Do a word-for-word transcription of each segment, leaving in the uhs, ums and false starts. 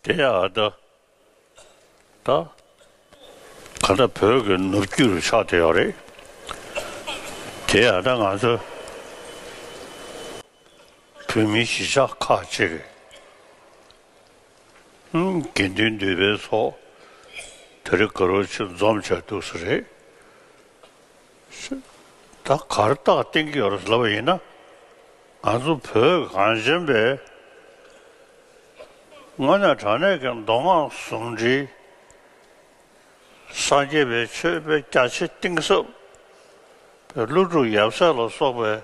དེ་ཡང་ད་ད་ག་ད་བོད་ཀྱི་ནུབ་རྒྱུད་རུ་ཆགས་བསྡད་ཡོད་རེད། དེ་ཡང་ད་ང་ཚོ་བོད་མིའི་གཞིས་ཆགས་ཁག་ཅིག་གི་ཧུམ་དགེ་འདུན་འདུས་པའི་ཚོགས་དེ་རིང་དགའ་རོགས་ཆེ་འཛོམས་བྱས་འདུག་ས་རེད། ད་གར་རྟགས་བསྟན་གྱི་ཡོད་རེད་ལབ་པ་ཡིན་ན། ང་ཚོ་བོད་གངས་ཅན་པའི་དངོས་གནས་དྲང་གནས་ཀྱི་མདོ་སྔགས་ཟུང་འབྲེལ་སངས་རྒྱས་པའི་ཆོས་པའི་རྒྱ་ཆེ་གཏིང་ཟབ་པའི་ཀླུ་སྒྲུབ་ཡབ་སྲས་ལ་སོགས་པའི་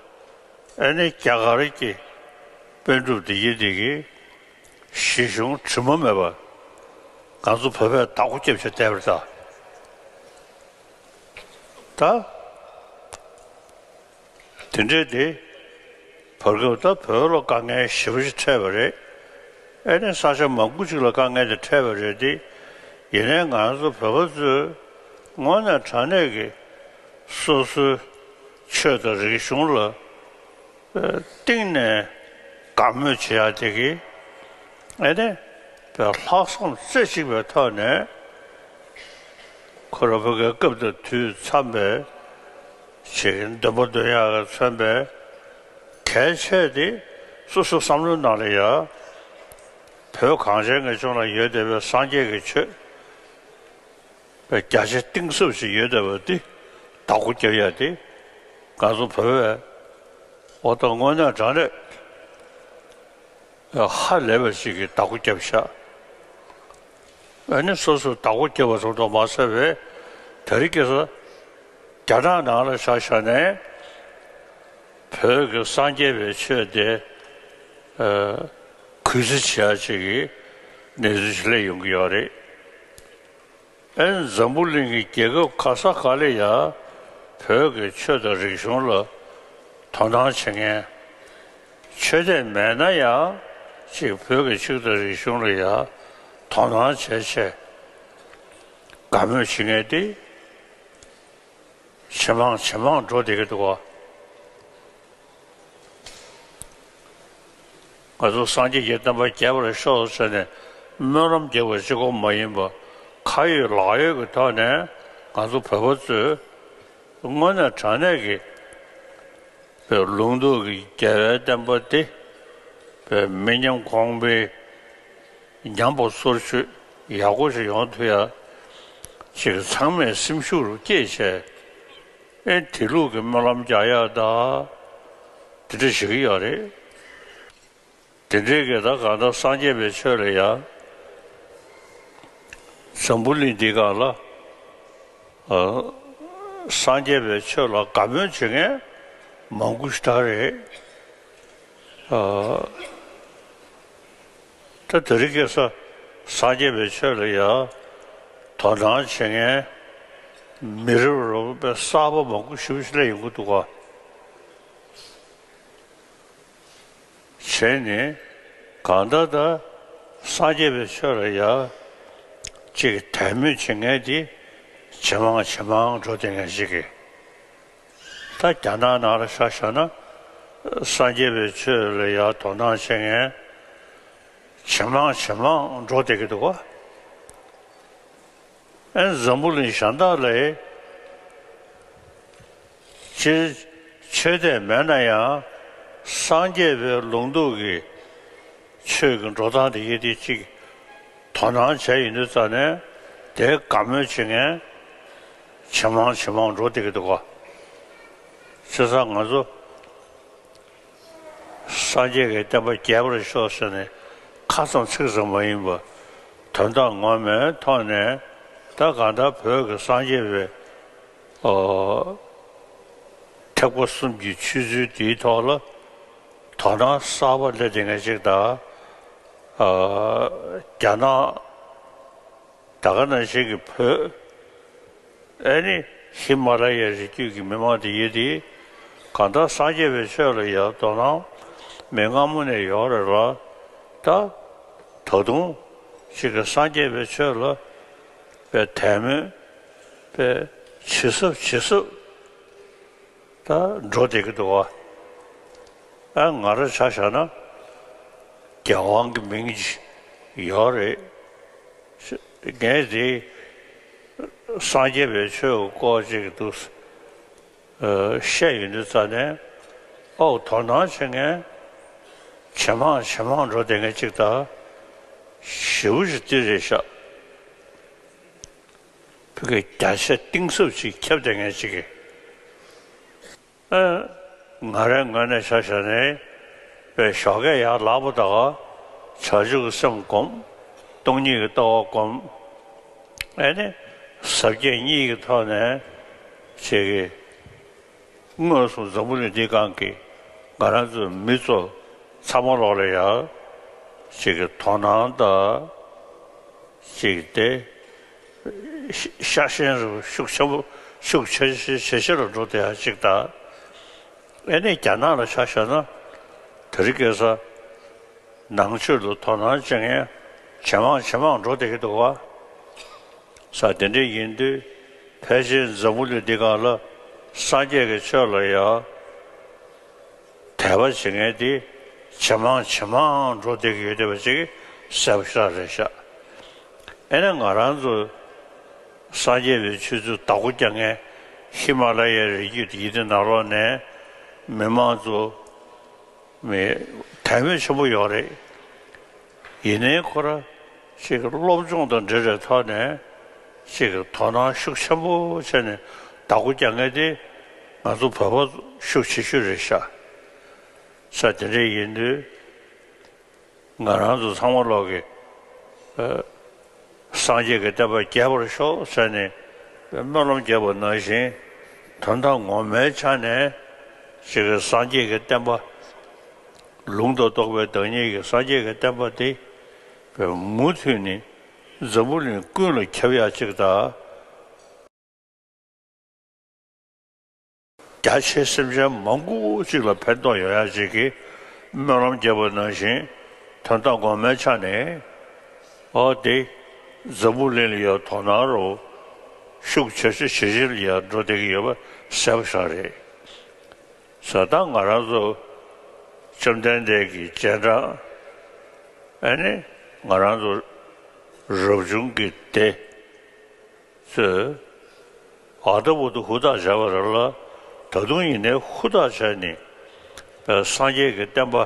ཨེ་ནི་རྒྱ་གར་གྱི་པཎ་གྲུབ་འདི་ཡི་འདི་གི་གཞི་གཞུང་དྲི་མ་མེད་པ་ང་ཚོ་བོད་པས་བདག་པོ་རྒྱབ་བྱས་བསྡད་པ་རེད་ད། ད། དེ་འདྲའི་དེ། བར་སྐབས་ད་བོད་ལ་དཀའ་ངལ་ཞེ་པོ་ཅིག་འཕྲད་པ་རེད། ཨེ་ནས་ས་ཆ་མང་པོ་ཅིག་ལ་དཀའ་ངལ་དེ་འཕྲད་པ་རེད་དེ། ཡིན་ནའི་ང་ཚོ་བོད་པ་ཚོས་དངོས་གནས་དྲང་གནས་ཀྱི་སོ་སོའི་ཆོས་དང་རིག་གཞུང་ལ་གཏིང་ནས་དགའ་མོས་བྱེད་ཡག་དེ་གི་ཨེ་ནས་ལྷག་བསམ་རྩེ་གཅིག་པའི་ཐོག་ནས་ཁོ་རང་བོད་སྐད་སྐབས་དང་དུས་འཚམས་པའི་ཞིག་འདོན་པ་འདོན་ཡག་གི་མཚོན་པའི་གལ་ཆེ་དེ་སོ་སོའི་བསམ་བློའི་ནང་ལ་ཡ་བོད་གངས་ཅན་གྱི་ལྗོངས་ལ་ཡོད་བསྡད་པའི་སངས་རྒྱས་ཀྱི་ཆོས་པའི་རྒྱ་ཆེ་གཏིང་ཟབ་ཞིག་ཡོད་བསྡད་པ་འདི་བདག་པོ་རྒྱབ་ཡ་དེ་ང་ཚོ་བོད་པས་འོ་ད་དངོས་གནས་དྲང་གནས་ཧ་ལས་པ་ཞིག་གིས་བདག་པོ་བརྒྱབ་ཤག་ཨ་ནི་སོ་སོས་བདག་པོ་བརྒྱབ་པ་ཙམ་དུ་མ་ཟད་པའི་དེ་རིང་ཁ་སང་རྒྱ་ནག་ནང་ལ་ཆ་བཞག་ནས་བོད་ཀྱི་སངས་རྒྱས་པའི་ཆོས་དེ་གུས་བརྩི་བྱེད་ཡ་ཅིག་གི་གནས་ཚུལ་ཞིག་སླེབས་ཡོང་གི་ཡོད་རེད། ཨེ་འཛམ་བུ་གླིང་གི་རྒྱལ་ཁབ་ག་ས་ག་ལ་ཡ་བོད་ཀྱི་ཆོས་དང་རིག་གཞུང་ལ་དོ་སྣང་བྱེད་མཁན། ཆོས་དད་མེད་ན་ཡང་ཅིག་བོད་ཀྱི་ཆོས་དང་རིག་གཞུང་ལ་ཡ་དོ་སྣང་བྱས་བྱས་དགའ་མོས་བྱེད་མཁན་དེ་ཇེ་མང་ཇེ་མང་འགྲོ་བསྡད་ཀྱི་འདུག་ག་ང་ཚོ་སངས་རྒྱས་ཀྱི་བསྟན་པ་རྒྱས་པར་ཤོག་ཟེར་ནས་སྨོན་ལམ་རྒྱག་པ་གཅིག་པོ་མ་ཡིན་པར་ཁ་ཡོད་ལག་ཡོད་ཀྱི་ཐོག་ནས་ང་ཚོ་བོད་པ་ཚོས་དངོས་གནས་དྲང་གནས་ཀྱི་བོད་ལུང་རྟོགས་ཀྱི་རྒྱལ་བའི་བསྟན་པ་འདི་བོད་མི་ཉམས་གོང་འཕེལ་ཉམས་པ་སོར་ཆུད་ཡག་པོ་ཞིག་ཡོང་ཐུབ་ཡ་ཅིག་ཚང་མས་སེམས་ཤུགས་རུ་བསྐྱེད་བྱས། ཨེ་དེ་ལུགས་ཀྱི་སྨོན་ལམ་རྒྱག་ཡག་ད་དེ་འདྲ་བྱེད་ཀྱི་ཡོད་རེད། དེ་འདྲའི་གི་ད་གང་ལྟར་སངས་རྒྱས་པའི་ཆོས་ལ་ཡ་འཛམ་བུ་གླིང་འདི་སྒང་ལ་ཨ་སངས་རྒྱས་པའི་ཆོས་ལ་དགའ་མོས་བྱེད་མཁན་མང་པོ་ཞིག་ད་རེད། ཨ་ད་དེ་རིང་ཁ་སང་སངས་རྒྱས་པའི་ཆོས་ལ་ཡ་དོ་སྣང་བྱེད་མཁན་མི་རབས་རབས་པའི་གསར་པ་མང་པོ་ཞེ་པོ་ཞིག་སླེབས་ཡོང་གི་འདུག་ག་བྱས་ནས་གང་ལྟར་ད་སངས་རྒྱས་པའི་ཆོས་ལ་ཡ་གཅིག་དད་མོས་བྱེད་མཁན་དེ་ཇེ་མང་ཇེ་མང་འགྲོ་བསྡད་མཁན་ཞིག་གིས། ད་རྒྱ་ནག་ནང་ལ་ཆ་བཞག་ན་སངས་རྒྱས་པའི་ཆོས་ལ་ཡང་དོ་སྣང་བྱེད་མཁན་ཇེ་མང་ཇེ་མང་འགྲོ་བསྡད་ཀྱི་འདུག་ག་ཨེ་འཛམ་བུ་གླིང་གཞན་དག་ལ་སྤྱིར་ཆོས་དད་མེད་ན་ཡང་སངས་རྒྱས་པའི་ལུང་རྟོགས་ཀྱི་ཆོས་ཀྱི་འགྲོ་སྟངས་དེ་ཡི་དེ་གཅིག་དོ་སྣང་བྱས་ཡོང་དུས་ཙ་ནས་དེ་དགའ་མོས་བྱེད་མཁན་ཇེ་མང་ཇེ་མང་འགྲོ་བསྡད་ཀྱི་འདུག་ག་བྱས་ཙང་ང་ཚོ་སངས་རྒྱས་ཀྱི་བསྟན་པ་རྒྱས་པར་ཤོག་ཟེར་ནས་ཁ་ཙམ་ཚིག་ཙམ་མ་ཡིན་པར་དོན་དག་ངོ་མའི་ཐོག་ནས་ད་གང་ལྟར་བོད་ཀྱི་སངས་རྒྱས་པའི་ཨོ། ཐེག་པ་གསུམ་གྱི་ཆོས་ཚུལ་དེའི་ཐོག་ལ་དོ་སྣང་གསར་པ་སླེབས་བསྡད་མཁན་ཅིག་དང་། ཨ། རྒྱ་ནག་ད་ག་ནང་བཞིན་གྱི་བོད། ཨེ་ནི་ཧི་མ་ལ་ཡའི་རི་རྒྱུད་ཀྱི་མི་མང་དེ་ཡིན་དེ། གང་ལྟར་སངས་རྒྱས་པའི་ཆོས་ལ་ཡང་དོ་སྣང་མི་སྔ་མོ་ནས་ཡོད་རེད་ལ། ད་ད་དུང་ཅིག་གི་སངས་རྒྱས་པའི་ཆོས་ལ་དཔེ་དད་མོས་དཔེ་ཇེ་ཟབ་ཇེ་ཟབ་ད་འགྲོ་བསྡད་ཀྱི་འདུག་བ། ཨ་ང་རང་ཆ་བཞག་ན་རྒྱལ་དབང་གི་མིང་ཅིག་ ཡོད་རེད། ངས་དེ་སངས་རྒྱས་པའི་ཆོས་ཀྱི་སྐོར་ཅིག་འདུག་ཨ། བཤད་ཡོང་དུས་ཙ་ནས། ཨོ། དོ་སྣང་བྱེད་མཁན་ཇེ་མང་ཇེ་མང་འགྲོ་བསྡད་མཁན་ཅིག་དང་། ཞེ་པོ་ཅིག་འདི་རེད་ཤག་བོད་ཀྱི་རྒྱ་ཆེ་གཏིང་ཟབ་ཅིག་ཁྱབ་བསྡད་མཁན་ཅིག་གིས། ཨ། ང་རའི་ངོས་ནས་ཆ་བཞག་ནས། པའི་ཞོགས་ཀས་ཡར་ལངས་པ་དང་། བྱང་ཆུབ་ཀྱི་སེམས་བསྒོམ། སྟོང་ཉིད་ཀྱི་ལྟ་བ་བསྒོམ། ཨ་ནི་ཟབ་རྒྱས་གཉིས་ཀྱི་ཐོག་ནས་ཅིག་གིས། དངོས་སུ་འཛམ་བུ་གླིང་འདིའི་སྒང་གི་ང་རང་ཚོའི་མི་ཚོ་ཚང་མ་ལོག་ལ་ཡ། ཅིག་གི་དོ་སྣང་དང་། ཅིག་དེ། ཤ་ཤེས་རུ་ཤུགས་ཆེན་པོ། ཤུགས་ཆེ་ཆེ་ཆེ་ཆེ་རུ་འགྲོ་བསྡད་ཡ་ཅིག་དང་། ཨེ་ནས་རྒྱ་ནག་ལ་ཆ་བཞག་ན། དེ་རིང་ཁ་སང་ནང་ཆོས་ལ་དོ་སྣང་བྱེད་མཁན་ཇེ་མང་ཇེ་མང་འགྲོ་བསྡད་ཀྱི་འདུག་བ། ས་དེ་འདྲ་ཡིན་དུས། ཕལ་ཆེར་འཛམ་བུ་གླིང་འདི་སྒང་ལ་སངས་རྒྱས་ཀྱི་ཆོས་ལ་ཡང་དད་པ་བྱེད་མཁན་དེ་ཇེ་མང་ཇེ་མང་འགྲོ་བསྡད་ཀྱི་ཡོད་བསྡད་པ་ཅིག་གསལ་པོ་ཞེ་དྲག་རེད་ཤག་ཨེ་ན་ང་རང་ཚོ་སངས་རྒྱས་པའི་ཆོས་ཚུལ་བདག་པོ་རྒྱག་མཁན་ཧི་མ་ལ་ཡའི་རི་རྒྱུད་དེ་ཡིན་དུས། ནང་ལོགས་ནས་མི་མང་ཚོ་མི་དད་མོས་ཆེན་པོ་ཡོད་རེད། ཡིན་ནའི་ཁོ་ར་ཅིག་སློབ་སྦྱོང་དང་འབྲེལ་བའི་ཐོག་ནས་ཅིག་དོ་སྣང་ཤུགས་ཆེན་པོ་བྱས་ནས་བདག་པོ་རྒྱག་མཁན་དེ་ང་ཚོ་བོད་པ་ཤུགས་ཆེ་ཤོས་རེད་ཤག་ས་དེ་འདྲ་ཡིན་དུས། ང་རང་ཚོ་ཚང་མ་ལོག་གི། ཨ། སངས་རྒྱས་ཀྱི་བསྟན་པ་རྒྱས་པར་ཤོག་ཟེར་ནས་སྨོན་ལམ་རྒྱབ་པ་ནང་བཞིན། དོན་དག་ངོ་མའི་ཆ་ནས་ཅིག་གི་སངས་རྒྱས་ཀྱི་བསྟན་པ། ལུང་དང་རྟོགས་པའི་བདག་ཉིད་ཀྱི་སངས་རྒྱས་ཀྱི་བསྟན་པ་དེ་མུ་མཐུད་ནས་འཛམ་བུ་གླིང་ཀུན་ལ་ཁྱབ་ཡག་ཅིག་དང་། རྒྱ་ཆེ་སེམས་ཅན་མང་པོ་ཅིག་ལ་ཕན་ཐོགས་ཡོང་ཡག་ཅིག་གི་སྨོན་ལམ་རྒྱབ་པ་ནང་བཞིན། དོན་དག་ངོ་མའི་ཆ་ནས། ཨོ་དེ། འཛམ་བུ་གླིང་ལ་ཡང་དོ་སྣང་རུ་ཤུགས་ཆེ་ཆེ་ཇེ་ཆེར་ཡར་འགྲོ་བསྡད་ཀྱི་ཡོད་པ་གསལ་པོ་ཞིག་རེད། ས་ད་ང་རང་ཚོ་བཅོམ་ལྡན་འདས་ཀྱི་རྗེས་འབྲང་། ཨ་ནི་ང་རང་ཚོ་རབ་བྱུང་གི་སྡེ་ཚོས་ཨ་ད་བུ་ད་ཧུར་ཐག་བྱས་པ་རེད་ལ། ད་དུང་ཡིན་ནའི་ཧུར་ཐག་བྱས་ནས་སངས་རྒྱས་ཀྱི་བསྟན་པ།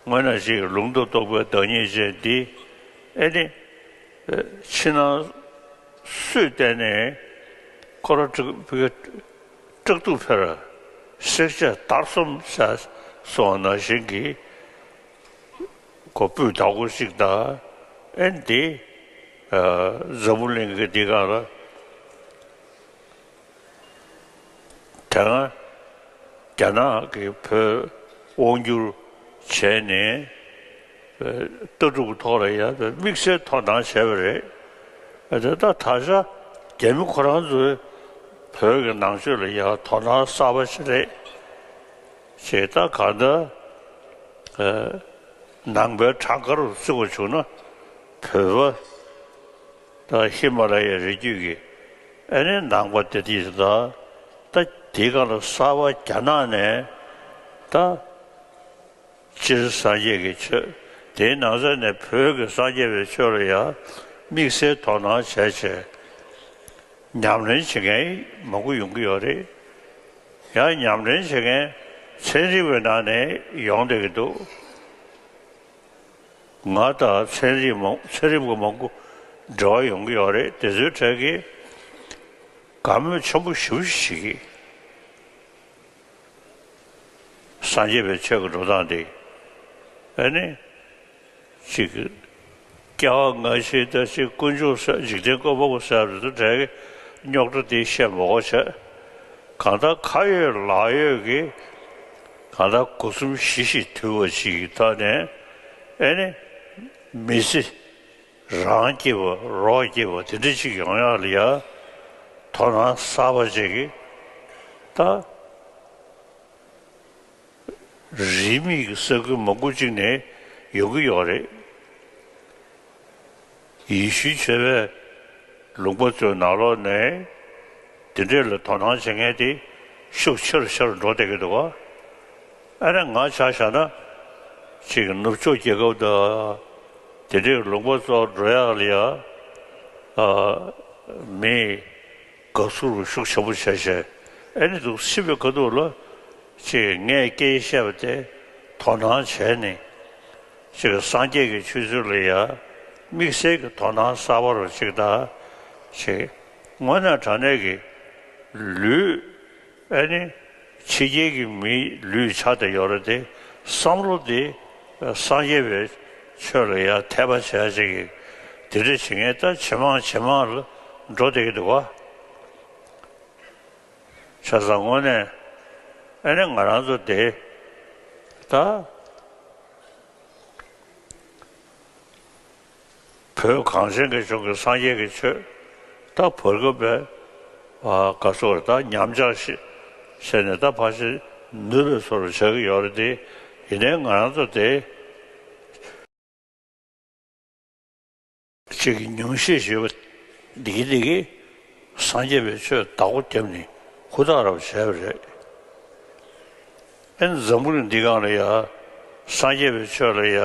དངོས་གནས་ཅིག་ལུང་དང་རྟོགས་པའི་བདག་ཉིད་ཅན་འདི། ཨེ་ནི། ཕྱི་ནང་སུས་བལྟས་ནས་ཁོ་ར་སྤྲེག་སྤྲེག་ཐུག་འཕེར། བསྲེག་བཅད་བརྡར་གསུམ་ཟེར་སོང་ནང་བཞིན་གྱི་ཁོ་སྤུས་དག་པོ་ཞིག་དང་། ཨེ་འདི་འཛམ་བུ་གླིང་གི་འདི་སྒང་ལ། དེ་སྔ་རྒྱ་ནག་གིས་བོད་དབང་བསྒྱུར་བྱས་ནས། ལྟ་གྲུབ་ཀྱི་ཐོག་ལ་ཡང་དམིགས་བསལ་དོ་སྣང་བྱས་པ་རེད། དེ་ལྟར་ད་ཆ་རྒྱ་མི་ཁོ་རང་ཚོས་བོད་ཀྱི་ནང་ཆོས་ལ་ཡང་དོ་སྣང་གསར་པ་ཞིག་རེད། ཅེས་ད་གང་ལྟར། ནང་པའི་གྲངས་ཀར་བརྩི་བ་བྱུང་ན། བོད་པ་དང་ཧི་མ་ལ་ཡའི་རི་རྒྱུད་ཀྱི་ཨ་ནི་ནང་པ་དེ་དུས་ད། ད་དེའི་སྒང་ལ་གསར་པ་རྒྱ་ནག་ནས་ད། སྤྱིར་སངས་རྒྱས་ཀྱི་ཆོས། དེའི་ནང་ཚན་ནས་བོད་ཀྱི་སངས་རྒྱས་པའི་ཆོས་ལ་ཡང་དམིགས་བསལ་དོ་སྣང་བྱས་བྱས། ཉམས་ལེན་བྱེད་མཁན་མང་པོ་ཡོང་གི་ཡོད་རེད། ཡང་ཉམས་ལེན་བྱེད་མཁན་ཚན་རིག་པའི་ནང་ནས་ཡོང་བསྡད་ཀྱི་འདུག་ང་དང་ཚན་རིག་མང་ཚན་རིག་པ་མང་པོ་འབྲེལ་བ་ཡོང་གི་ཡོད་རེད། དེ་ཚོའི་གྲས་ཀྱིས་དགའ་མོས་ཆེན་པོ་ཞེ་པོ་ཞིག་བྱེད་ཀྱི། སངས་རྒྱས་པའི་ཆོས་ཀྱི་འགྲོ་སྟངས་དེ། ཨ་ནི། ཅིག་སྐྱེ་བ་སྔ་ཕྱི་དང་། ཅིག་དཀོན་མཆོག་གསུམ། འཇིག་རྟེན་བཀོད་པ་པོ་གསུམ་དེ་ཚོ་གྲས་ཀྱིས་རྙོག་དྲ་དེ་བཤད་མ་དགོས་བྱས། གང་ལྟར་ཁ་ཡོད་ལག་ཡོད་ཀྱི། གང་ལྟར་སྒོ་གསུམ་ཞི་ཞིང་དུལ་བ་ཞིག་གི་ཐོག་ནས། ཨེ་ནི། མི་ཚེ་རང་སྐྱིད་པ་རོགས་སྐྱིད་པ་དེ་འདྲ་ཅིག་ཡོང་ཡག་ལ་ཡ་དོ་སྣང་གསར་པ་ཅིག་གིས་ད། རིས་མེད་ཀྱི་ས་ཁུལ་མང་པོ་ཅིག་ནས་ཡོང་གི་ཡོད་རེད། ཡེ་ཤུའི་ཆོས་པའི་ལུང་པ་ཚོའི་ནང་ལོགས་ནས་དེ་འདྲས་ལ་དོ་སྣང་བྱེད་མཁན་དེ་ཤུགས་ཆེ་རུ་ཆེ་རུ་འགྲོ་བསྡད་ཀྱི་འདུག་ག་ཨ་ནི་ང་ཆ་བཞག་ན། ཅིག་ནུབ་ཕྱོགས་རྒྱལ་ཁབ་དང་ དེ་འདྲའི་ལུང་པ་ཚོར་འགྲོ་ཡག་ལ་ཡ། ཨ། མི་དགའ་བསུ་རུ་ཤུགས་ཆེན་པོ་བྱས་བྱས། ཨེ་ནི་འདུག་ཤི་བའི་ཁ་ཐུག་ལ་ཅིག་ངས་སྐད་ཆ་བཤད་པ་དེ་དོ་སྣང་བྱས་ནས། ཅིག་སངས་རྒྱས་ཀྱི་ཆོས་ཚུལ་ལ་ཡ་དམིགས་བསལ་གྱི་དོ་སྣང་གསར་པ་རུ་ཅིག་དང་། ཅིག་དངོས་གནས་དྲང་གནས་ཀྱི་ལུས། ཨེ་ནི། ཕྱི་རྒྱལ་གྱི་མིའི་ལུས་ཆགས་བསྡད་ཡོད་རེད་དེ། བསམ་བློ་དེ་སངས་རྒྱས་པའི་ཆོས་ལ་ཡང་དད་པ་བྱེད་ཡ་ཅིག་གིས་དེ་འདྲ་བྱེད་མཁན་ད་ཇེ་མང་ཇེ་མང་ལ་འགྲོ་བསྡད་ཀྱི་འདུག་ག། བྱས་ཙང་དངོས་གནས་ཨེ་ནི་ང་རང་ཚོ་དེ་ད། བོད་གངས་ཅན་གྱི་ལྗོངས་ཀྱི་སངས་རྒྱས་ཀྱི་ཆོས་ད་བར་སྐབས་པའི་ག་སོགས་ད་ཉམས་ཆག་ཞིག་བྱས་ནས་ད་ཕལ་ཆེར་ནུབ་པའི་བཟོ་འདྲ་ཆགས་ཀྱི་ཡོད་རེད་དེ། ཡིན་ནའི་ང་རང་ཚོ་དེ་ཅིག་ཉུང་ཤས་ཤིག་ཡོད་པ་འདི་གི་འདི་གི་སངས་རྒྱས་པའི་ཆོས་བདག་པོ་བརྒྱབ་ནས་ཧུར་ཐག་རབ་བྱས་པ་རེད། ཨེ་འཛམ་བུ་གླིང་འདི་སྒང་ལ་ཡ་སངས་རྒྱས་པའི་ཆོས་ལ་ཡ་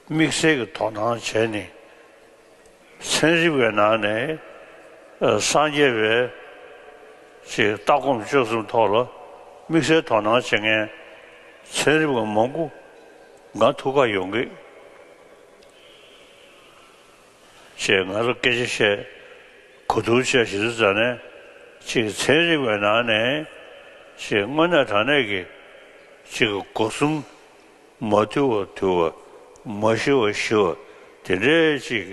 དམིགས་བསལ་གྱི་དོ་སྣང་བྱས་ནས། ཚན་རིག་པའི་ནང་ནས་སངས་རྒྱས་པའི་ཅིག་ལྟ་སྒོམ་སྤྱོད་གསུམ་ཐོག་ལ་དམིགས་བསལ་དོ་སྣང་བྱེད་མཁན་ཚན་རིག་པ་མང་པོ་ང་ཐུག་ག་ཡོང་གི། ཅེས་ང་ཚོ་སྐད་ཆ་བཤད། གོ་བསྡུར་བྱས་ཞེས་ཟེར་ནས། ཅིག་ཚན་རིག་པའི་ནང་ནས་ཅིག་དངོས་གནས་དྲང་གནས་ཀྱི་ཅིག་སྒོ་གསུམ་མ་དུལ་བ་དུལ་བ། མ་ཞི་བ་ཞི་བ། དེ་འདྲའི་ཅིག་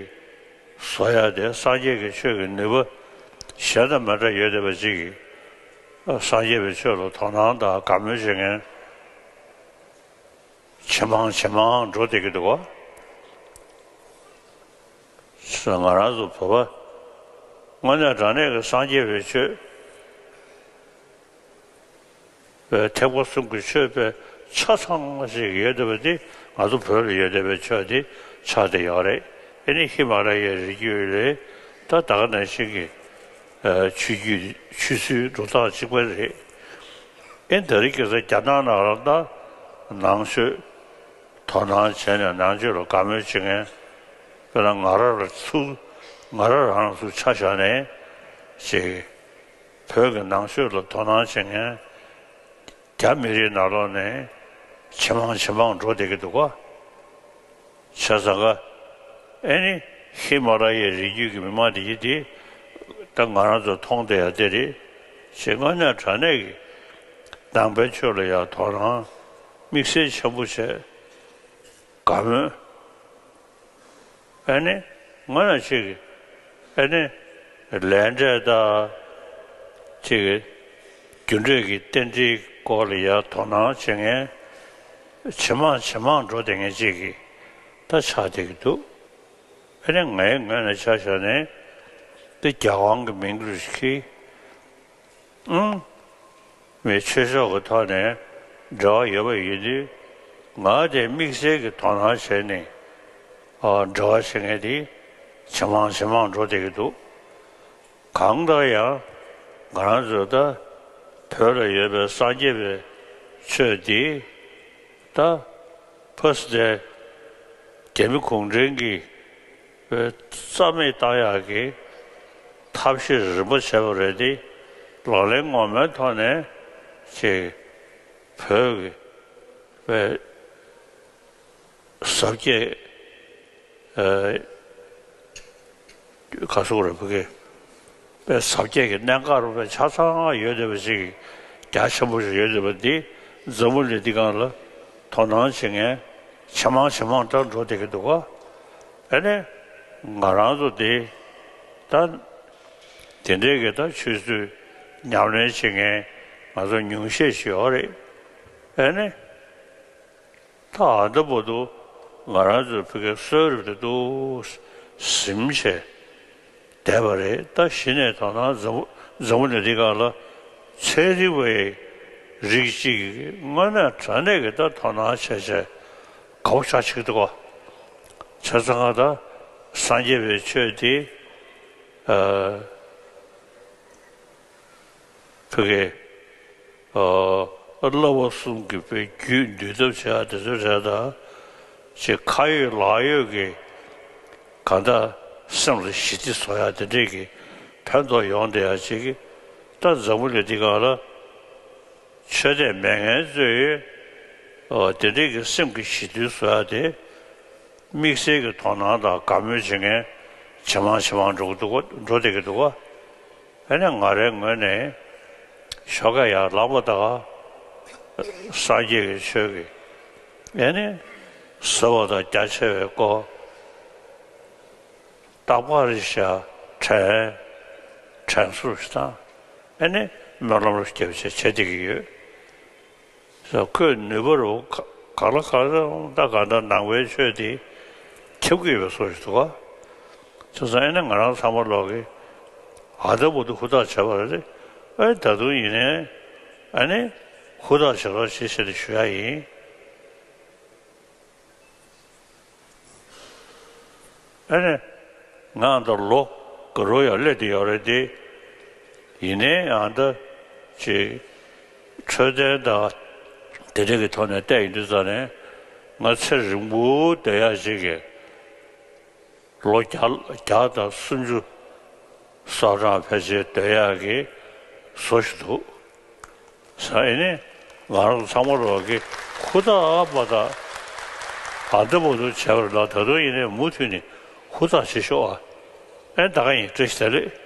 བཟོ་ཡ་དེ་སངས་རྒྱས་ཀྱི་ཆོས་ཀྱི་ནུས་པ་གཞན་དང་མི་འདྲ་ཡོད་བསྡད་པ་ཅིག་གིས། སངས་རྒྱས་པའི་ཆོས་ལ་དོ་སྣང་དང་དགའ་མོས་བྱེད་མཁན་ཇེ་མང་ཇེ་མང་འགྲོ་བསྡད་ཀྱི་འདུག་ག། ང་རང་ཚོ་བོད་པ་དངོས་གནས་དྲང་གནས་ཀྱི་སངས་རྒྱས་པའི་ཆོས་པའི་ཐེག་པ་གསུམ་གྱི་ཆོས་པའི་ཆ་ཚང་ཞིག་ཡོད་བསྡད་པ་འདི་ང་ཚོ་བོད་ལ་ཡོད་བསྡད་པའི་ཆོས་འདི་ཆགས་བསྡད་ཡོད་རེད། ཨེ་ནི་ཧི་མ་ལ་ཡའི་རི་རྒྱུད་ལས་ད་ད་ག་ནང་བཞིན་གྱི་ཆོས་བརྒྱུད་ཆོས་སྲོལ་འགྲོ་སྟངས་གཅིག་པ་རེད། ཨེ་ད་རེས་ཀྱི་ས་རྒྱ་ནག་ནང་ལ་ད་ནང་ཆོས་དོ་སྣང་བྱས་ནས་ནང་ཆོས་ལ་དགའ་མོས་བྱེད་མཁན། དཔེར་ན་ང་རང་ལ་ཚུར་ང་རང་རང་ལ་ཚུར་ཆ་བཞག་ནས་ཅིག་བོད་ཀྱི་ནང་ཆོས་ལ་དོ་སྣང་བྱེད་མཁན་རྒྱ་མི་རིགས་ནང་ལོགས་ནས་ཇེ་མང་ཇེ་མང་འགྲོ་བསྡད་ཀྱི་འདུག་ག། བྱས་ཙང་ཀ་ཨེ་ནི་ཧི་མ་ལ་ཡའི་རི་རྒྱུད་ཀྱི་མི་མང་འདི་ཡི་འདི་ད་ང་རང་ཚོ་མཐོང་བསྡད་ཡ་དེ་རེད། ཞེས་དངོས་གནས་དྲང་གནས་ཀྱི་ནང་པའི་ཆོས་ལ་ཡང་དོ་སྣང་དམིགས་བསལ་ཆེན་པོ་བྱས། དགའ་མོས། ཨ་ནི་ང་ལ་ཅིག་ཨ་ནི་ལས་འབྲས་དང་ཅིག་རྒྱུ་འབྲས་ཀྱི་རྟེན་འབྲེལ་སྐོར་ལ་ཡང་དོ་སྣང་བྱེད་མཁན་ཇེ་མང་ཇེ་མང་འགྲོ་བསྡད་མཁན་ཅིག་གི་ད་ཆགས་བསྡད་ཀྱི་འདུག། ཨ་ནི་ངའི་ངོས་ནས་ཆ་བཞག་ནས་འདི་རྒྱལ་དབང་གི་མིང་རུ་ཞིག་གིས། ཨང་། མི་ཆོས་ཕྱོགས་ཀྱི་ཐོག་ནས་འབྲེལ་བ་ཡོད་པ་ཡིན་དུས། ང་དེ་དམིགས་བསལ་གྱི་དོ་སྣང་བྱས་ནས་ཨ་འབྲེལ་བ་བྱེད་མཁན་དེ་ཇེ་མང་ཇེ་མང་འགྲོ་བསྡད་ཀྱི་འདུག། གང་ལྟར་ཡང་ང་རང་ཚོ་ད་བོད་ལ་ཡོད་པའི་སངས་རྒྱས་པའི་ཆོས་འདི་ད་ཕ་སི་ཏེ་རྒྱ་མི་གུང་ཁྲན་གྱིས་རྩ་མེད་བཏང་ཡག་གི་ཐབས་ཤེས་རིམ་པ་བྱས་པ་རེད་དེ། ལག་ལེན་ངོ་མའི་ཐོག་ནས་ཅིག་བོད་ཀྱི་ཟབ་རྒྱས་ག་སོག་རེད་བུ་གེ་པའི་ཟབ་རྒྱས་ཀྱི་གནད་འགག་རུ་པའི་ཆ་ཚང་ཡོད་བསྡད་པ་ཞིག་རྒྱ་ཆེན་པོ་ཞིག་ཡོད་བསྡད་པ་འདི་འཛམ་བུ་གླིང་འདི་སྒང་ལ་དོ་སྣང་བྱེད་མཁན་ཇེ་མང་ཇེ་མང་དུ་འགྲོ་བསྡད་ཀྱི་འདུག་ག། ཨ་ནི་ང་རང་ཚོ་འདི་ད་དེ་འདྲའི་གི་ད་ཆོས་སྲོལ་ཉམས་ལེན་བྱེད་མཁན་ང་ཚོ་ཉུང་ཤས་ཤིག་ཡོད་རེད། ཨ་ནི། ད་ཨ་ད་བར་དུ་ང་རང་ཚོའི་བོད་སྐད་གསོལ་རས་དེ་འདུག་ཟིན་བྱས་བསྡད་པ་རེད། ད་གཞི་ནས་དོ་སྣང་འཛམ་བུ་འཛམ་བུ་གླིང་འདི་སྒང་ལ་ཚན་རིག་པའི་རིགས་གཅིག་གིས་དངོས་གནས་དྲང་གནས་ཀྱི་ད་དོ་སྣང་བྱས་བྱས་དགའ་པོ་ཆགས་ཆེ་གི་འདུག་ག། བྱས་ཙང་ང་ད་སངས་རྒྱས་པའི་ཆོས་འདི་ཨ། བོད་སྐད། ཨ། བསླབ་པ་གསུམ་གྱི་དཔེ་རྒྱུད་འདུལ་ཐབས་བྱེད་ཡ་དེ་ཚོ་རེད་ད། ཅིག་ཁ་ཡོད་ལག་ཡོད་ཀྱི་གང་ལྟར་སེམས་ལ་ཞི་བདེ་བཟོ་ཡ་དེ་འདྲས་ཀྱི་ཕན་ཐོགས་ཡོང་བསྡད་ཡ་ཅིག་གི། ད་འཛམ་བུ་གླིང་འདི་སྒང་ལ་ཆོས་དད་མེད་མཁན་ཚོས་ཨོ་དེ་འདྲས་ཀྱི་སེམས་ཀྱི་ཞི་དུལ་བཟོ་ཡ་དེ། དམིགས་བསལ་གྱི་དོ་སྣང་དང་དགའ་མོས་བྱེད་མཁན་ཇེ་མང་ཇེ་མང་འགྲོ་གི་འདུག་ག་འགྲོ་བསྡད་ཀྱི་འདུག་ག་ཨ་ནི་ང་རའི་ངོས་ནས་ཞོགས་ཀས་ཡར་ལངས་པ་དང་སངས་རྒྱས་ཀྱི་ཆོས་ཀྱི་ཨ་ནི་ཟབ་པ་དང་རྒྱ་ཆེ་བའི་སྐོར། རྟག་པར་བཞག་དྲན། དྲན་གསོ་ཞིག་དང་། ཨ་ནི་སྨོན་ལམ་རྒྱབ་བྱས་བྱས་བསྡད་ཀྱི་ཡོད། ས་ཁོས་ནུས་པ་རུ་ག་ག་ལ་ག་ལ་ད་ག་འདྲ་ནང་པའི་ཆོས་དེ་ཁྱབ་ཀྱི་ཡོད་པའི་བཟོ་ཞིག་འདུག་ག་བྱས་ཙང་ཨ་ནི་ང་རང་ཚང་མ་ལོག་གི་ཨ་ད་བར་དུ་ཧུར་ཐག་བྱས་པ་རེད། ཨ་ད་དུང་ཡིན་ནའི་ཨ་ནི་ཧུར་ཐག་བྱེད་རོགས་བྱེད་ཞེས་ཞུ་ཡ་ཡིན། ཨ་ནི་ང་ད་ལོ་ག་རོ་ཡར་སླེབས་བསྡད་ཡོད་རེད་དེ། ཡིན་ནའི་ཨ་ད་ཅིག་འཕྲོད་བསྟེན་དང་དེ་འདྲ་གི་ཐོག་ནས་བལྟས་ཡོང་དུས་ཙང་ནས་ང་ཚེ་རིང་པོ་བསྡད་ཡག་ཅིག་གི་ལོ་བརྒྱ་བརྒྱ་དང་སུམ་ཅུ་སོ་གྲངས་ཕལ་ཆེར་སྡོད་ཡག་གི་བཟོ་ཞིག་འདུག་ས་ཨེ་ནི་ང་རང་ཚང་མ་རོགས་ཀྱི་ཧུར་ཐག་མ་ཐག་ཨ་འདི་མོ་འདུག་བྱས་པ་ལ་ད་དུང་ཡིན་ནའི་མུ་མཐུད་ནས་ཧུར་ཐག་བྱེད་ཤོག་ཨ། ཨེ་ད་ག་ཡིན་བཀྲ་ཤིས་བདེ་ལེགས།